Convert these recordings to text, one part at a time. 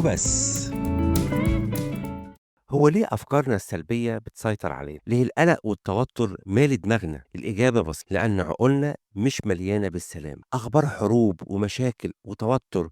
وبس. هو ليه أفكارنا السلبية بتسيطر علينا؟ ليه القلق والتوتر مالي دماغنا؟ الإجابة بسيطة، لأن عقولنا مش مليانة بالسلام. أخبار حروب ومشاكل وتوتر،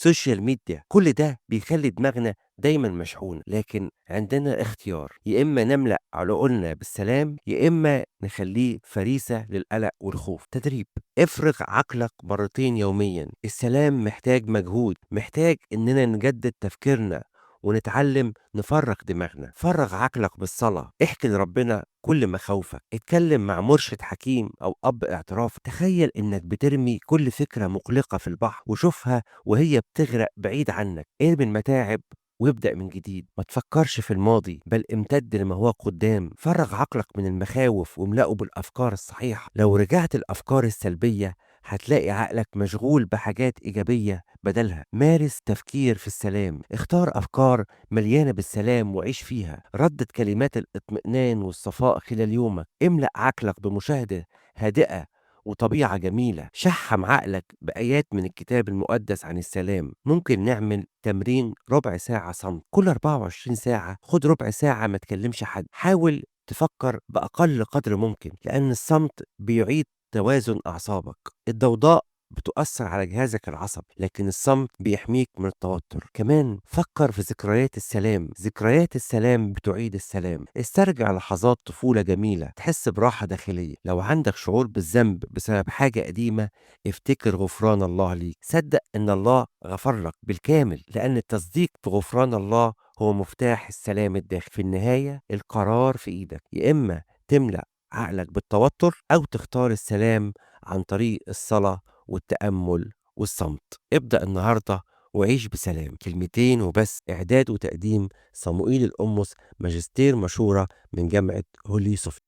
social media، كل ده بيخلي دماغنا دايما مشحونة. لكن عندنا اختيار، يا إما نملأ عقولنا بالسلام، يا إما نخليه فريسة للقلق والخوف. تدريب: افرغ عقلك مرتين يوميا. السلام محتاج مجهود، محتاج إننا نجدد تفكيرنا ونتعلم نفرغ دماغنا. فرغ عقلك بالصلاة، احكي لربنا كل مخاوفك، اتكلم مع مرشد حكيم أو أب اعتراف. تخيل إنك بترمي كل فكرة مقلقة في البحر وشوفها وهي بتغرق بعيد عنك. ارمي المتاعب وابدأ من جديد، ما تفكرش في الماضي بل امتد لما هو قدام. فرغ عقلك من المخاوف واملأه بالأفكار الصحيحة. لو رجعت الأفكار السلبية هتلاقي عقلك مشغول بحاجات إيجابية بدلها. مارس تفكير في السلام، اختار أفكار مليانة بالسلام وعيش فيها. ردد كلمات الاطمئنان والصفاء خلال يومك. املأ عقلك بمشاهدة هادئة وطبيعة جميلة. شحم عقلك بآيات من الكتاب المقدس عن السلام. ممكن نعمل تمرين ربع ساعة صمت كل 24 ساعة. خد ربع ساعة ما تكلمش حد. حاول تفكر بأقل قدر ممكن، لأن الصمت بيعيد توازن أعصابك. الضوضاء بتؤثر على جهازك العصبي، لكن الصمت بيحميك من التوتر. كمان فكر في ذكريات السلام. ذكريات السلام بتعيد السلام. استرجع لحظات طفولة جميلة، تحس براحة داخلية. لو عندك شعور بالذنب بسبب حاجة قديمة، افتكر غفران الله ليك. صدق إن الله غفر لك بالكامل، لأن التصديق بغفران الله هو مفتاح السلام الداخلي. في النهاية القرار في إيدك، يا إما تملأ عقلك بالتوتر أو تختار السلام عن طريق الصلاة والتأمل والصمت. ابدأ النهاردة وعيش بسلام. كلمتين وبس. إعداد وتقديم صموئيل القمص، ماجستير مشورة من جامعة هولي صوفيا.